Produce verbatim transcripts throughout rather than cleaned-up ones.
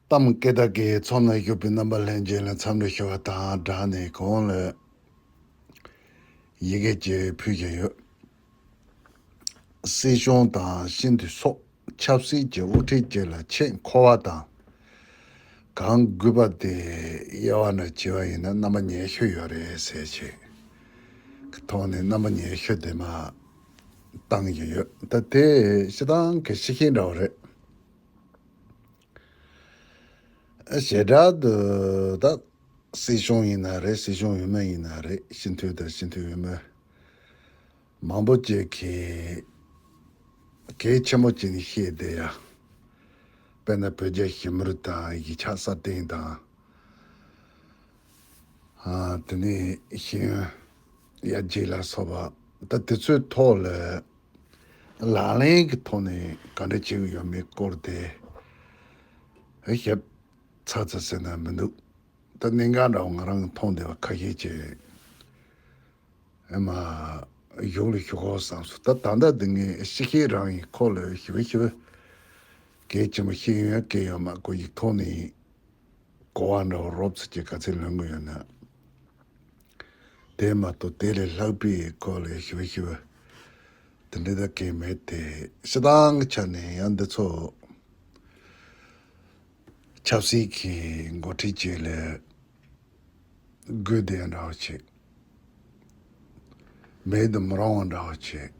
གཏམ་སྐད་བདག་གིས་ཚོགས་ནང་བཞུགས་པའི་རྣམ་པ་ལྷན་རྒྱས་ལ་འཚམས་འདྲི་ཞུ་བ་དང་སྦྲགས་ནས། གོང་ལ་ཡི་གེ་ཅིག་ཕུལ་བཞིན་ཡོད། སྲིད་གཞུང་དང་ཤིན་ཏུ་སོགས་ཆབ་སྲིད་ཀྱི་དབུ་ཁྲིད་ཅིག་ལ་ཆེས་མཁོ་བ་དང་། གང་དགོས་པ་དེ་དབྱེ་བ་འདྲ་བྱས་པ་ཡིན་ན་རྣམ་པ་ཉེར་ཤུ་ཡོད་རེད་ཟེར་བྱས་ཀྱི་ཐོག་ནས་རྣམ་པ་ཉེར་ཤུ་དེ་མར་བཏང་བཞིན་ཡོད། ད་དེ་སྤྱིར་བཏང་གི་ཤེས་བཞིན་འདྲ་བོ་རེད། ཞེ་དྲག་ཏུ་ད་སྲིད་གཞུང་ཡིན་ན་རེད། སྲིད་གཞུང་འོས་མི་ཡིན་ན་རེད། སྤྱི་འཐུས་དང་སྤྱི་འཐུས་འོས་མི་མང་པོ་ཅིག་གིས་གལ་ཆེན་པོ་བྱས་ནས་བཤད་བསྡད་ཡ། དཔེར་ན་བོད་རྒྱ་ཞི་མོལ་དང་། གཞིས་ཆགས་སྲ་བརྟན་དང་། ཨ། དེ་ནས་ཤེས་ཡོན་ཡར་རྒྱས་ལ་སོགས་པ། ད་དེ་ཚོའི་ཐོག་ལ་ལག་ལེན་གྱི་ཐོག་ནས་ག་འདྲ་བྱེད་ཀྱི་ཡོད་མེད་སྐོར་དེ་ཞིབ་ཚགས་ཚུད་ཟེར་ན་མི་འདུག། ད་གནད་འགག་འདྲ་བོ་ང་རང་གིས་མཐོང་བསྡད་པ་ཁ་ཤས་ཅིག་ཨེ་མ་གཞུག་ལ་ཞུ་དགོས་བསམ་སོང་། ད་ད་ལྟ་འདི་ངས་ཤེས་ཤེས་རང་ཡིན། ཁོ་ལ་ཞིབ་ཞིབ་གལ་ཆེན་པོ་ཤེས་ཡོན་གལ་ཡོད་མ་དགོས་ཡིག་ཐོག་ནས་གོ་བ་འདྲ་བོ་རོབ་ཙམ་ཅིག་ག་ཚོད་ལོན་གྱི་ཡོད་ན། དེ་མ་གཏོགས་དེ་ལས་ལྷག་པའི་སྐོར་ལ་ཞིབ་ཞིབ་དེ་འདྲ་ད་གང་ཡང་མེད་དེ། སྤྱིར་བཏང་གི་ཆ་ནས་ཡང་འདི་ཚོ་ཆབ་སྲིད་ཀྱི་འགོ་ཁྲིད་ཅིག་ལ་དགོས་དེ་འདྲ་བོ་ཅིག་མེད་དུ་མི་རུང་བ་འདྲ་བོ་ཅིག་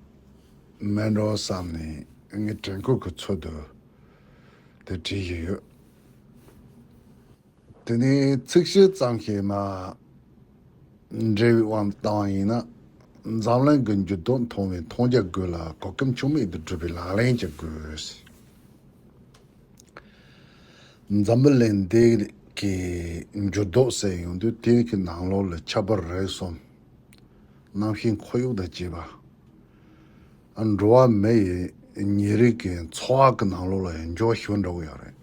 མེད་འགྲོ་བསམ་ནས་ངས་དྲན་སྐུལ་གྱི་ཚུལ་དུ་དེ་བྲིས་བཞིན་ཡོད། དེ་ནས་ཚིག་བཤད་ཙམ་ཞིག་མར་འགྲེལ་བའི་དབང་དུ་བཏང་བ་ཡིན་ན། འཛམ་གླིང་གི་འགྱུར་ལྡོག་མཐོང་བའི་མཐོང་རྒྱ་དགོས་ལ། གོ་སྐབས་འཕྱུགས་མེད་དུ་སྒྲུབ་པའི་ལག་ལེན་ཅིག་དགོས། འཛམ་བུ་གླིང་འདི་གི་འགྱུར་ལྡོག་ཟེར་ཡོང་དུས་དེ་གི་ནང་ལོགས་ལ་ཁྱད་པར་རིག་གསུམ། གནམ་གཤིས་ཁོར་ཡུག་དང་བཅས་པ། ཨ། འགྲོ་བ་མི་ཡི་ཉིན་རེ་གི་འཚོ་བ་གི་ནང་ལོགས་ལ་འགྱུར་བ་ཞིག་འགྲོ་གི་ཡོད་རེད།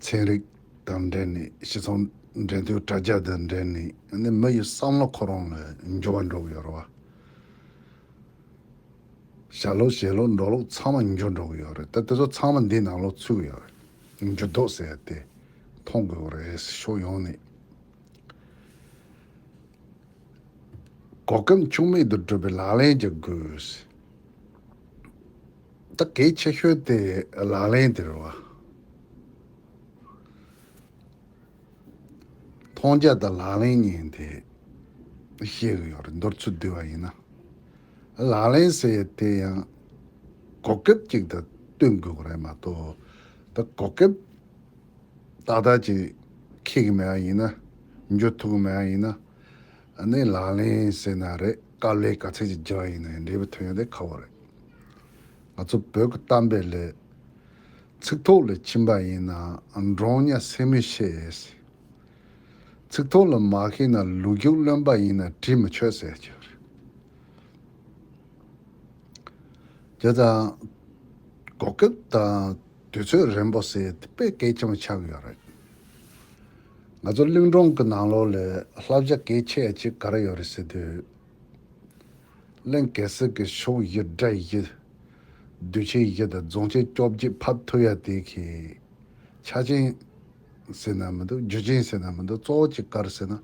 ཚན་རིག་དང་འབྲེལ་ནས། སྤྱི་ཚོགས་འབྲེལ་མཐུད་དྲ་རྒྱ་དང་འབྲེལ་ནས་ནི་མི་ཡི་བསམ་བློ་ཁོ་རང་ལ་འགྱུར་བ་འགྲོ་གི་ཡོད་རེད་བ། བྱ་ལུགས་བྱེད་ལུགས་འགྲོ་ལུགས་ཚང་མ་འགྱུར་འགྲོ་གི་ཡོད་རེད། ད་དེ་ཚོ་ཚང་མ་འདིའི་ནང་ལོགས་ཚུད་ཀྱི་ཡོད་རེད། འགྱུར་ལྡོག་ཟེར་ཡ་དེ་མཐོང་དགོས་རེད། ཕྱོགས་ཡོངས་ནས། གོ་སྐབས་འཕྱུགས་མེད་དུ་སྒྲུབ་པའི་ལག་ལེན་གྱི་དགོས། ད་གལ་ཆེ་ཤོས་དེ་ལག་ལེན་དེ་རེད་བ། མཐོང་རྒྱ་དང་ལག་ལེན་གཉིས་དེ་ཤེས་ཀྱི་ཡོད་རེད། མདོར་ཚུར་བསྡུས་པ་ཡིན་ན། ལག་ལེན་ཟེར་ཡ་དེ་ཡང་གོ་སྐབས་ཅིག་དང་བསྟུན་དགོས་ཀྱི་རེད་མ་གཏོགས། ད་གོ་སྐབས་ཏག་ཏག་ཅིག་འཁྱེར་གྱི་མེད་པ་ཡིན་ན། འཇུ་ཐུབ་ཀྱི་མེད་པ་ཡིན་ན། ཨ་ནི་ལག་ལེན་ཟེར་ན་རེད། དཀའ་ལས་ག་ཚད་ཅིག་བརྒྱབ་པ་ཡིན་ན་ཡང་འབྲས་བུ་ཐོན་ཡ་དེ་ཁག་པོ་རེད། ང་ཚོ་བོད་ཀྱི་གཏམ་དཔེ་ལ། ཚིག་ཐོག་ལ་ཕྱིན་པ་ཡིན་ན་འབྲོང་ཉ་སེན་མོས་ཤེས། ཚིག་ཐོག་ལ་མ་ཤེས་ན་ལུག་ཁྱུ་རློན་པ་ཡིན་ན་གྲི་མི་ཆོད་ཟེར་གྱི་རེད། དེ་དང་གོ་སྐབས་དང་དུས་ཚོད་རན་པོ་ཟེར་དེ་དཔེ་གལ་ཆེན་པོ་ཆགས་ཀྱི་ཡོད་རེད། ང་ཚོ་གླིང་སྒྲུང་གི་ནང་ལོགས་ལ་བསླབ་བྱ་གལ་ཆེ་ཡ་གཅིག་ག་རེ་ཡོད་རེད་ཟེར་དུས། གླིང་གེ་སར་གྱིས་ཕྱོགས་བཞི་དགྲ་བཞི། དུས་ཆེན་བཞི་དང་རྫོང་ཆེན་བཅོ་བརྒྱད་ཕབ་ཐུབ་ཡ་དེ་གི་ཆ་རྐྱེན་ཟེར་ན་མི་འདུག། རྒྱུ་རྐྱེན་ཟེར་ན་མི་འདུག། གཙོ་བོ་གཅིག་ག་རེ་ཟེར་ན་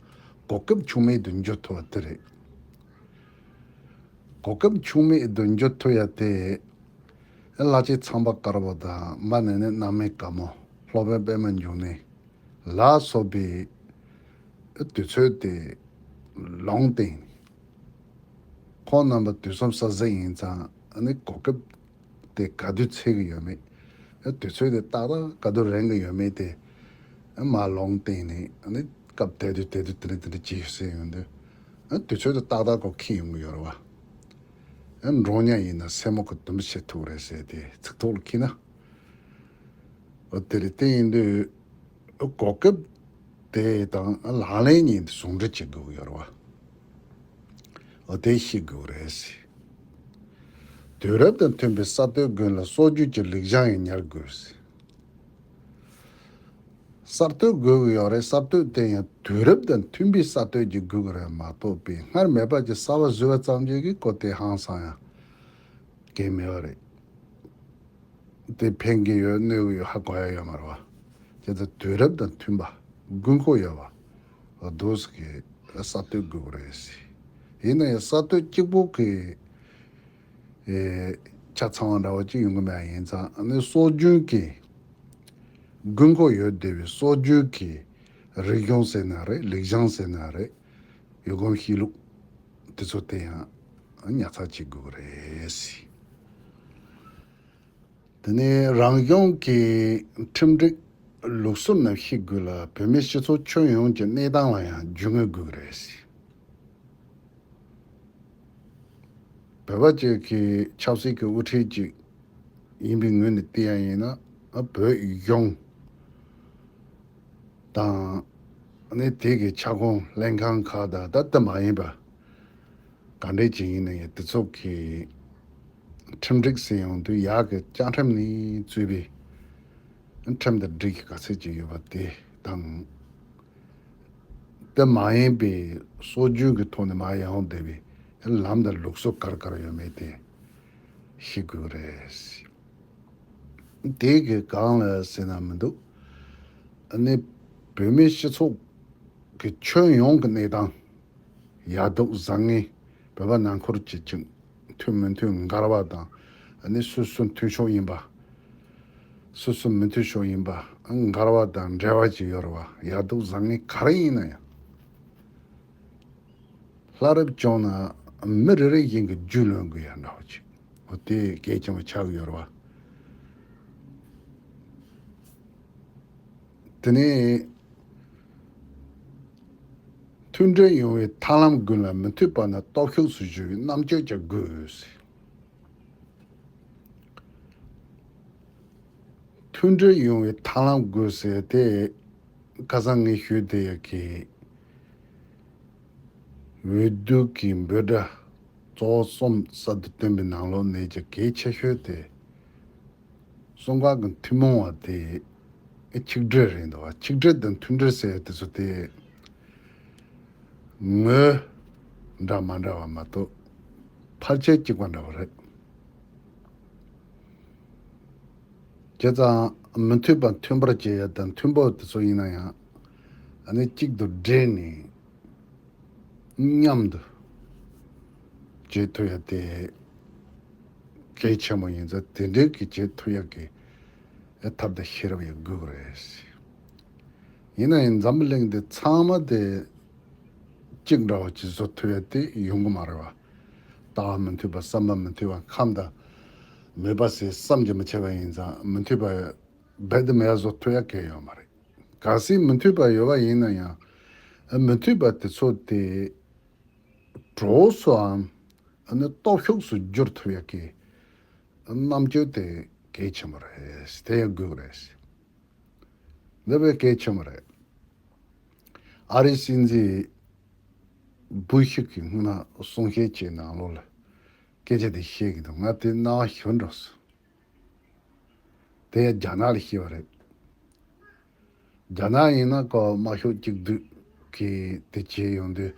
གོ་སྐབས་འཕྱུགས་མེད་དུ་འཇུ་ཐུབ་པ་དེ་རེད། གོ་སྐབས་འཕྱུགས་མེད་དུ་འཇུ་ཐུབ་ཡ་དེ། བླ་བྱེད་ཚངས་པ་དཀར་པོ་དང་མ་ནེ་ནེ་གནམ་སྨན་དཀར་མོ། སློབ་དཔོན་པད་མ་འབྱུང་གནས་ལ་སོགས་པའི་དུས་ཚོད་དེ་ལུང་བསྟན། ཁོང་རྣམ་པ་དུས་གསུམ་ས་གཟིགས་ཡིན་ཙང་ནི་གོ་སྐབས་དེ་ག་དུས་འཚོལ་གྱི་ཡོད་མེད། དུས་ཚོད་དེ་ཏག་ཏག་ག་དུས་རན་གྱི་ཡོད་མེད་དེ་མར་ལུང་བསྟན་ནས་ནི་སྐབས་དེ་དུས་དེ་དུས་དེ་འདྲ་དེ་འདྲ་བྱེད་ཤོག་ཟེར་ཡོང་དུས། དུས་ཚོད་དེ་ཏག་ཏག་གོ་འཁེལ་ཡོང་གི་ཡོད་རེད་བ། འབྲོང་ཉ་ཡིན་ན་སེན་མོ་གིས་དུམ་བུ་བྱེད་ཐུབ་རེད་ཟེར་དེ་ཚིག་ཐོག་ལ་འཁྱེར་ན། འོ་དེ་རེད། དེ་ཡིན་དུས་གོ་སྐབས་དེ་དང་ལག་ལེན་གཉིས་དེ་ཟུང་འབྲེལ་བྱེད་དགོས་ཀྱི་ཡོད་རེད་བ། འོ་དེ་ཤེས་དགོས་རེད། དུས་རབས་དང་མཐུན་པའི་གསར་གཏོད་ཀུན་ལ་སྲོལ་རྒྱུན་གྱི་ལེགས་བྱང་ཡང་ཉར་དགོས། གསར་གཏོད་དགོས་ཀྱི་ཡོད་རེད། གསར་གཏོད་དེ་ཡང་དུས་རབས་དང་མཐུན་པའི་གསར་གཏོད་ཅིག་དགོས་ཀྱི་རེད་མ་གཏོགས་པའི་སྔར་མེད་པ་ཅིག་གསར་པ་བཟོས་པ་ཙམ་ཅིག་གིས་ཁོ་དེ་ཧང་སང་ཡ་གང་ཡང་མེད་པ་རེད། དེ་ཕན་གྱི་ཡོད་གནོད་ཀྱི་ཡོད་ཧ་གོ་ཡ་ཡོད་མ་རེད་བ། དེ་ཚོ་དུས་རབས་དང་མཐུན་པ་དགོས་མཁོ་ཡོད་བ། འོ་འདུག་སེ་གི་གསར་གཏོད་དགོས་ཀྱི་རེད་ཟེར། ཡིན་ན་ཡང་གསར་གཏོད་གཅིག་པོ་གི་ཨེ་ཆ་ཚང་བ་འདྲ་བ་ཅིག་ཡོང་གི་མེད། ཡིན་ཙང་ཨ་ནི་སྲོལ་རྒྱུན་གྱི་དགོས་མཁོ་ཡོད་བསྡད་པའི་སྲོལ་རྒྱུན་གྱི་རིག་གཞུང་ཟེར་ན་རེད། ལེགས་བྱང་ཟེར་ན་རེད། ཡུལ་གོམས་གཤིས་ལུགས་དེ་ཚོ་དེ་ཡང་ཉར་ཚགས་བྱེད་དགོས་ཀྱི་རེད་ཟེར། དེ་ནས་རང་གཞུང་གི་ཁྲིམས་སྒྲིག་ལུགས་སྲོལ་རྣམས་ཤེས་དགོས་ལ། བོད་མིའི་སྤྱི་ཚོགས་ཁྱོན་ཡོངས་ཀྱི་གནས་སྟངས་ལ་ཡང་རྒྱུས་མངའ་དགོས་ཀྱི་རེད་ཟེར། བོད་པ་ཅིག་གི་ཆབ་སྲིད་ཀྱི་དབུ་ཁྲིད་ཅིག་ཡིན་པའི་ངོས་ནས་བལྟས་ཡ་ཡིན་ན། ཨ་བོད་གཞུང་དང་ནི་དེ་གི་ཁྱབ་ཁོངས་ལྷན་ཁང་ཁག་དང་། ད་ལྟ་མ་ཡིན་པ་ག་འདྲས་ཅིག་ཡིན་ན་ཡང་དེ་ཚོ་གི་ཁྲིམས་སྒྲིག་ཟེར་ཡོང་དུས་ཡག་གི་བཅའ་ཁྲིམས་ནས་གཙོས་པའི་ཁྲིམས་དང་སྒྲིག་གི་ག་ཚད་ཅིག་ཡོད་པ་དེ་དང་། དེ་མ་ཡིན་པའི་སྲོལ་རྒྱུན་གྱི་ཐོག་ནས་མར་ཡོང་བསྡད་པའི་ལམ་དང་ལུགས་སྲོལ་ག་རེ་ག་རེ་ཡོད་མེད་དེ་ཤེས་དགོས་རེད། དེ་གི་སྒང་ལ་ཟེར་ན་མི་འདུག་ཨ་ནི་བོད་མིའི་སྤྱི་ཚོགས་ཀྱི་ཁྱོན་ཡོངས་ཀྱི་གནས་སྟངས། ཡག་སྡུག་བཟང་ངན། བོད་པ་ནང་ཁུལ་གྱི་ཅིག་མཐུན་མི་མཐུན། འགལ་བ་དང་། ཨ་ནི་སོ་སོ་མཐུན་ཕྱོགས་ཡིན་པ། སོ་སོ་མི་མཐུན་ཕྱོགས་ཡིན་པ། འགལ་བ་དང་འབྲེལ་བ་ཅིག་ཡོད་རེད་བ། ཡག་སྡུག་བཟང་ངན་ག་རེ་ཡིན་ན་ཡང་། ལྷ་རབ་བྱུང་ན་མི་རེ་རེ་བཞིན་གྱི་རྒྱུས་ལོན་དགོས་ཡ་འདྲ་བོ་ཅིག་འོ་དེ་གལ་ཆེན་པོ་ཆགས་ཀྱི་ཡོད་རེད་བ། དེ་ནས་མཐུན་སྒྲིལ་ཡོང་བའི་ཐབས་ལམ་ཀུན་ལ་མི་མཐུན་པ་ནི་སྟོབས་ཤུགས་སུ་གྱུར་བའི་རྣམ་དཔྱོད་ཀྱང་དགོས། མཐུན་སྒྲིལ་ཡོང་བའི་ཐབས་ལམ་དགོས་ཟེར་ཏེ། ཁ་སང་ངས་ཞུས་བསྡད་ཡག་གི་འོས་བསྡུ་གི་འབོད་སྒྲ་གཙོ་བོ་གསུམ་གསར་དུ་བཏོན་པའི་ནང་ལོགས་ནས་ཀྱང་གལ་ཆེ་ཤོས་དེ། གསུམ་ཀ་གི་ཐུན་མོང་བ་དེ་ཆིག་སྒྲིལ་རེད་འདུག་བ། ཆིག་སྒྲིལ་དང་མཐུན་སྒྲིལ་ཟེར་དེ་ཚོ་དེ་ངོས་འདྲ་མ་འདྲ་བ་མ་གཏོགས་ཕལ་ཆེར་གཅིག་པ་འདྲ་བ་རེད། བྱས་ཙང་མི་མཐུན་པ་མཐུན་པར་བྱེད་ཡ་དང་། མཐུན་པ་དེ་ཚོ་ཡིན་ན་ཡང་ཨ་ནི་གཅིག་ཏུ་སྒྲིལ་ནས་མཉམ་དུ་བྱེད་ཐུབ་ཡ་དེ་གལ་ཆེན་པོ་ཡིན་ཙང་། དེ་འདྲའི་གི་བྱེད་ཐུབ་ཡ་གི་ཐབས་དང་ཤེས་རབ་ཡང་དགོས་ཀྱི་རེད། ཡིན་ན་ཡང་འཛམ་བུ་གླིང་འདི་ཚང་མ་དེ་གཅིག་འདྲ་བ་ཅིག་བཟོ་ཐུབ་ཡ་དེ་ཡོང་གི་མ་རེད་བ། ལྟ་བ་མི་མཐུན་པ། བསམ་པ་མི་མཐུན་པ། ཁམས་དང་མོས་པ་ཟེར་བསམ་གྱིས་མི་ཁྱབ་པ་ཡིན་ཙང་། མི་མཐུན་པ་རྦད་དེ་མེད་པ་བཟོ་ཐུབ་ཡ་གང་ཡང་ཡོད་མ་རེད། གལ་སྲིད་མི་མཐུན་པ་ཡོད་པ་ཡིན་ན་ཡང་། མི་མཐུན་པ་དེ་ཚོ་དེ་གྲོགས་སུའམ་ཨ་ནི་སྟོབས་ཤུགས་སུ་བསྒྱུར་ཐུབ་ཡ་གི་རྣམ་དཔྱོད་དེ་གལ་ཆེན་པོ་རེད། དེ་ཡང་དགོས་ཀྱི་རེད། འདི་དཔེ་གལ་ཆེན་པོ་རེད། ཨ་རིའི་སྲིད་འཛིན་བུ་ཤིག་གིས་སྔོན་མ་གསུང་བཤད་བྱས་ནང་ལོགས་ལ་སྐད་ཆ་དེ་བཤད་ཀྱི་འདུག་ང་དེ་རྣ་བ་ཞོན་འགྲོ་སོང་། དེ་ཡང་རྒྱ་ནག་ལ་བཤད་པ་རེད། རྒྱ་ནག་ཡིན་ན་ཁོ་དམར་ཤོག་གཅིག་སྡུད་ཀྱི་དེ་བྱས་ཡོང་དུས།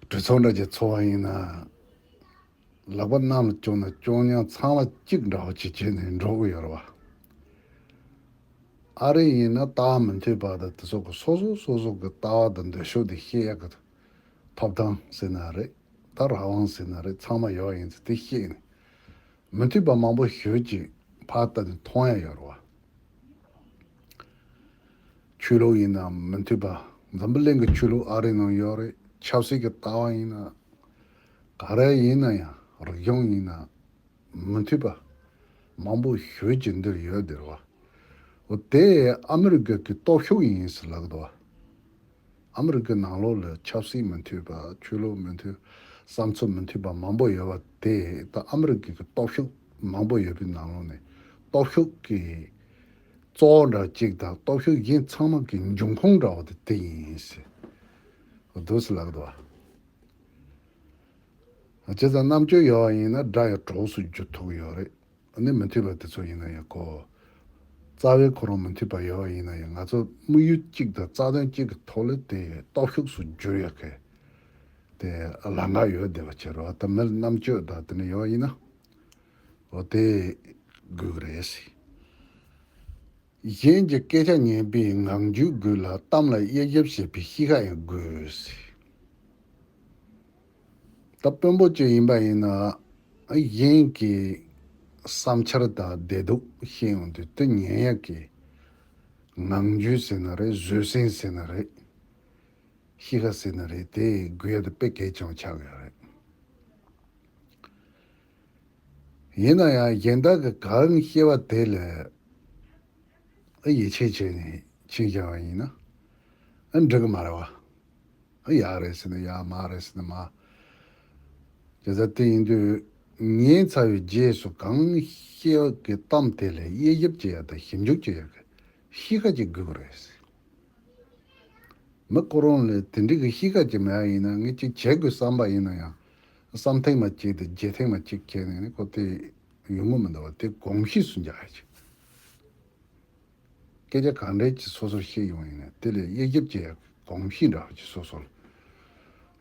གྲོས་ཚོགས་འདྲ་ཅིག་ཚོགས་པ་ཡིན་ན། ལག་པ་གནམ་ལ་བརྐྱངས་ན་བརྐྱངས་མྱངས་ཚང་མ་གཅིག་འདྲ་བོ་ཅིག་བྱས་ནས་འགྲོ་གི་ཡོད་རེད་བ། ཨ་རི་ཡིན་ན་ལྟ་བ་མི་མཐུན་པ་དང་དེ་ཚོ་གི་སོ་སོ་སོ་སོ་གི་ལྟ་བ་དང་འདོད་ཕྱོགས་དེ་བཤད་ཡག་གི་ཐོབ་ཐང་ཟེར་ན་རེད། ད་རང་དབང་ཟེར་ན་རེད། ཚང་མ་ཡོད་ཡིན་ཙང་དེ་བཤད་ནས་མི་མཐུན་པ་མང་པོ་ཞེ་པོ་ཅིག་ཕར་ལྟ་ནས་མཐོང་ཡ་ཡོད་རེད་བ། ཆོས་ལུགས་ཡིན་ནའང་མི་མཐུན་པ། འཛམ་བུ་གླིང་གི་ཆོས་ལུགས་ཨ་རི་ནང་ཡོད་རེད། ཆབ་སྲིད་ཀྱི་ལྟ་བ་ཡིན་ན། ག་རེ་ཡིན་ན་ཡང་། རིག་གཞུང་ཡིན་ན། མི་མཐུན་པ་མང་པོ་ཞེ་པོ་ཅིག་འདིར་ཡོད་དེ་རེད་བ། འོ་དེ་ཨ་མི་རི་ཀ་གི་སྟོབས་ཤུགས་ཡིན་ཟེར་ལབ་ཀྱི་འདུག་བ། ཨ་མི་རི་ཀའི་ནང་ལོགས་ལ་ཆབ་སྲིད་མི་མཐུན་པ། ཆོས་ལུགས་མི་མཐུན། བསམ་ཚུལ་མི་མཐུན་པ་མང་པོ་ཡོད་པ་དེ། ད་ཨ་མི་རི་ཀའི་གི་སྟོབས་ཤུགས་མང་པོ་ཡོད་པའི་ནང་ལོགས་ནས་སྟོབས་ཤུགས་ཀྱི་གཙོ་བོ་འདྲ་གཅིག་དང་། སྟོབས་ཤུགས་གཞན་ཚང་མ་གི་འབྱུང་ཁུངས་འདྲ་བོ་དེ་དེ་ཡིན་ཟེར་འདུག་ཟེར་ལབ་འདུག་བ། བྱས་ཙང་རྣམ་དཔྱོད་ཡོད་པ་ཡིན་ན་དགྲ་ཡང་གྲོགས་སུ་འགྱུར་ཐུབ་ཀྱི་ཡོད་རེད། ཨ་ནི་མི་མཐུན་པ་དེ་ཚོ་ཡིན་ན་ཡང་ཁོ། རྩ་བའི་ཁོ་རང་མི་མཐུན་པ་ཡོད་པ་ཡིན་ན་ཡང་། ང་ཚོ་དམིགས་ཡུལ་གཅིག་དང་རྩ་དོན་གཅིག་གི་ཐོག་ལ་དེ་སྟོབས་ཤུགས་སུ་འགྱུར་ཡག་གི་དེ་ལམ་ཁ་ཡོད་བསྡད་པ་བྱེད་རོགས། ད་མི་ལ་རྣམ་དཔྱོད་དང་དེ་འདྲ་ཡོད་པ་ཡིན་ན། འོ་དེ་ དགོས་ཀྱི་རེད་ཟེར། གཞན་གྱི་སྐད་ཆ་ཉན་པའི་ངང་རྒྱུད་དགོས་ལ་གཏམ་ལ་དབྱེ་ཞིབ་བྱེད་པའི་གཤིས་ཀ་ཡང་དགོས་ཟེར། ད་དཔོན་པོ་ཅིག་ཡིན་པ་ཡིན་ན་གཞན་གྱི་བསམ་འཆར་དང་བདེ་སྡུག་བཤད་ཡོང་དུས་དེ་ཉན་ཡག་གི་ངང་རྒྱུད་ཟེར་ན་རེད། བཟོད་བསྲན་ཟེར་ན་རེད། གཤིས་ཀ་ཟེར་ན་རེད། དེ་དགོས་ཡ་དེ་དཔེ་གལ་ཆེན་པོ་ཆགས་ཡོད་རེད། ཡིན་ན་ཡང་གཞན་དག་གི་གང་བཤད་པ་དེ་ལ་ཨ་ཡིད་ཆེས་བྱས་ནས་ཕྱིན་བཞག་པ་ཡིན་ན་ཨ་འགྲིག་གི་མ་རེད་བ། ཨ་ཡག་རེད་ཟེར་ན་ཡག་མ་རེད་ཟེར་ན་མ། བྱས་ཙང་དེ་ཡིན་དུས་ཉན་ཚར་བའི་རྗེས་སུ་གང་བཤད་པ་གི་གཏམ་དེ་ལ་དབྱེ་ཞིབ་བྱེད་ཡ་དང་ཞིབ་འཇུག་བྱེད་ཡ་གི་གཤིས་ཀ་ཅིག་དགོས་ཀྱི་རེད། མི་ཁོ་རང་ལ་དེ་འདྲའི་གི་གཤིས་ཀ་ཅིག་མེད་པ་ཡིན་ན་ངས་ཅིག་བྱེད་དགོས་བསམ་པ་ཡིན་ན་ཡང་བསམ་ཐེངས་མ་གཅིག་དང་བརྗེད་ཐེངས་མ་གཅིག་བྱས་ནས་ནི་ཁོ་དེ་ཡོང་གི་མི་འདུག་བ། དེ་གོམས་གཤིས་སུ་འཇགས་ཡ་ཅིག་སྐད་ཆ་གང་འདྲ་ཅིག་སོ་སོར་བཤད་ཡོང་ཡིན་ན་དེ་ལ་དབྱེ་ཞིབ་བྱེད་ཡ་གོམས་གཤིས་འདྲ་བ་ཅིག་སོ་སོར་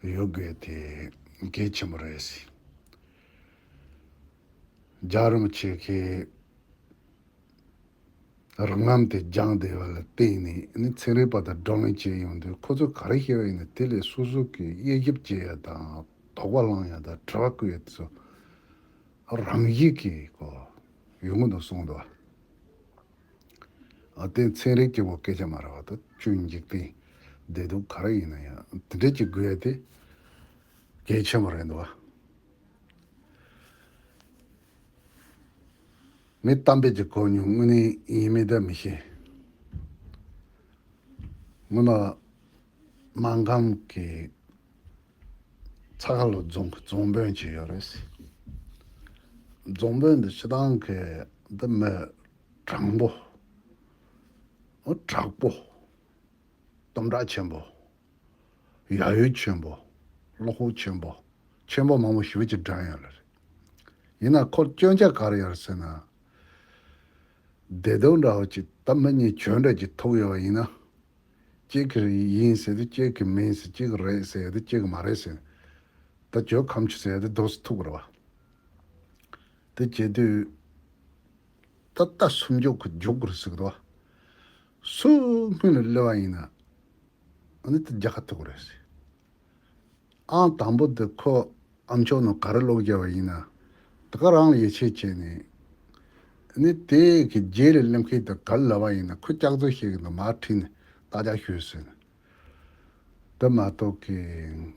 ཡོད་དགོས་དེ་གལ་ཆེན་པོ་རེད་ཟེར། རྒྱལ་བ་རིན་པོ་ཆེ་གིས་རང་རྣམ་དེ་སྦྱངས་བསྡད་པ་ལ་བརྟེན་ནས་ནི་ཚན་རིག་པ་དང་བགྲོ་གླེང་བྱས་ཡོང་དུས་ཁོ་ཚོས་ག་རེ་བཤད་པ་ཡིན་ན་དེ་ལས་སོ་སོ་གི་དབྱེ་ཞིབ་བྱེད་ཡ་དང་དོགས་པ་བསླང་ཡ་དང་དྲི་བ་བཀོད་ཡ་དེ་ཚོ་རང་བཞིན་གྱིས་ཁོ་ཡོང་གི་འདུག་གསུངས་འདུག་བ། ཨ་དེ་ཚན་རིག་གཅིག་པོ་སྐད་ཆ་མ་རེད་བ། ད་ཆོས་འཇིག་རྟེན་བདེ་སྡུག་ག་རེ་ཡིན་ན་ཡང་དེ་འདྲ་ཅིག་དགོས་ཡ་དེ་གལ་ཆེན་པོ་རེད་འདུག་བ། ངས་གཏམ་དཔེ་ཅིག་གོ་མྱོང་། དངོས་གནས་ཡིན་མིན་ད་མི་ཤེས། སྔོན་མ་སྨར་ཁམས་ཀྱི་ཚ་ཁ་ལོ་རྫོང་གི་རྫོང་དཔོན་ཅིག་ཡོད་རེད། རྫོང་དཔོན་འདི་སྤྱིར་བཏང་གི་འདི་མི་དྲང་པོ། དྲག་པོ། གཏུམ་དྲག་ཆེན་པོ། ཡ་ཡོ་ཆེན་པོ། བློ་ཁོག་ཆེན་པོ། ཆེན་པོ་མང་པོ་ཞེ་པོ་ཅིག་བགྲངས་ཡོད་ལ་རེད། ཡིན་ན་ཁོར་སྐྱོན་ཆ་ག་རེ་ཡོད་ཟེར་ན། བདེ་སྡུག་འདྲ་བོ་ཅིག་ད་མི་གཉིས་གྱོད་འདྲ་ཅིག་ཐུག་ཡོད་པ་ཡིན་ན། གཅིག་གིས་ཡིན་ཟེར་དུས་གཅིག་གིས་མིན་ཟེར། གཅིག་གིས་རེད་ཟེར་དུས་གཅིག་གིས་མ་རེད་ཟེར། ད་གྱོད་ཁ་མཆུ་ཟེར་དུས་འདུག་སེ་ཐུག་པ་རེད་བ། དེ་བྱེད་དུས་ད་ལྟ་སུམ་ཅུ་གི་མཇུག་གི་རེད་ཟེར་གི་འདུག་བ། སུ་སྔུན་ལ་སླེབས་པ་ཡིན་ན་ཨ་ནི་དེ་རྒྱལ་ཁ་ཐུག་གི་རེད་ཟེར། ཨང་དང་པོ་དེ་ཁོ་ཨ་མཆོག་ནང་ག་རེ་ཀློག་བརྒྱབ་པ་ཡིན་ན་དེ་ག་རང་ལ་ཡིད་ཆེས་བྱས་ནས་ཨ་ནི་དེ་གི་རྗེས་ལ་སླེབས་མཁན་དེ་ག་རེ་ལབ་པ་ཡིན་ན་ཁོ་སྐྱག་རྫུན་བཤད་གི་འདུག་མར་ཁྲིད་ནས་རྟ་ལྕག་གཞུས་ཟེར་ནས། དེ་མ་གཏོགས་ཀྱི་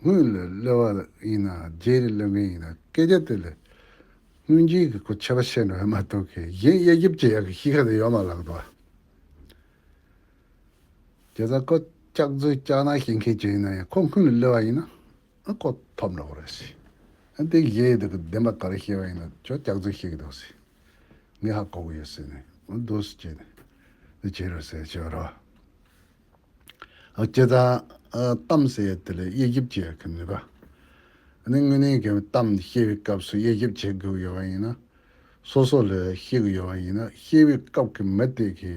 སྔུན་ལ་སླེབས་པ་ཡིན་ན་རྗེས་ལ་སླེབས་མཁན་ཡིན་ན་སྐད་ཆ་དེ་ལ་སྔོན་རྗེས་ཀྱི་ཁོ་ཆད་པ་བཤད་འགྲོ་ཡ་མ་གཏོགས་ཀྱི་གཞན་དབྱེ་ཞིབ་བྱེད་ཡག་གི་གཤིས་ཀ་དེ་ཡོད་མ་ལགས་འདུག་བ། བྱས་ཙང་ཁོ་སྐྱག་རྫུན་སྐྱག་ནག་བཤད་མཁན་ཅིག་ཡིན་ན་ཡང་ཁོ་སྔུན་ལ་སླེབས་པ་ཡིན་ན་ཨ་ཁོ་ཐོབ་འགྲོ་གི་རེད་ཟེར། ཨ་དེ་གཞན་དེ་གི་བདེན་པ་ག་རེ་བཤད་པ་ཡིན་ན་ཁྱོད་སྐྱག་རྫུན་བཤད་གི་འདུག་ཟེར། ངས་ཧ་གོ་གི་ཡོད་ཟེར་ནས་ཨ་འདུག་སེ་བྱས་ནས་འདི་བྱེད་རོགས་ཟེར་བྱས་པ་རེད་བ། ཨ་སྤྱིར་བཏང་ཨ་གཏམ་ཟེར་ཡ་དེ་ལ་དབྱེ་ཞིབ་བྱེད་ཡ་གི་ནུས་པ། ཨ་ནི་དངོས་གནས་ཀྱི་གཏམ་བཤད་པའི་སྐབས་སུ་དབྱེ་ཞིབ་བྱེད་དགོས་ཡོད་པ་ཡིན་ན། སོ་སོ་ལ་བཤད་ཀྱི་ཡོད་པ་ཡིན་ན་བཤད་པའི་སྐབས་ཀྱི་མི་དེ་གི་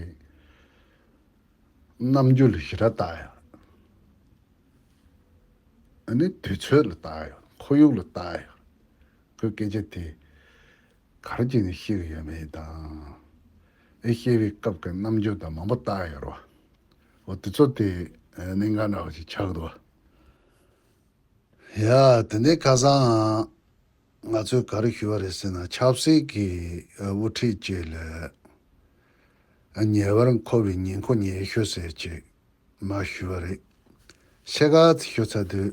རྣམ་འགྱུར་ལ་ཞེ་དྲག་བལྟ་ཡ། ཨ་ནི་དུས་ཚོད་ལ་བལྟ་ཡ། ཁོར་ཡུག་ལ་བལྟ་ཡ། ཁོའི་སྐད་ཆ་དེ་ག་རེ་བྱས་ནས་བཤད་ཀྱི་ཡོད་མེད་དང་། ཨེ་བཤད་པའི་སྐབས་ཀྱི་རྣམ་འགྱུར་དང་མང་པོ་བལྟ་ཡ་ཡོད་རེད་བ། འོ་དེ་ཚོ་དེ་ཨ་གནད་འགག་འདྲ་བ་ཞིག་ཆགས་འདུག་བ། ཡ་དེ་ནས་ཁ་སང་ང་ཚོས་ག་རེ་ཞུས་པ་རེད་ཟེར་ན་ཆབ་སྲིད་ཀྱི་ཨ་དབུ་ཁྲིད་ཅིག་ལ་ཨ་ཉེ་བར་མཁོ་བའི་ཉེ་མཁོ་ཉེ་ཤོས་ཟེར་ཅིག་མར་ཞུས་པ་རེད། ཕྱེད་ཀ་ཙམ་ཞུས་ཚར་དུས་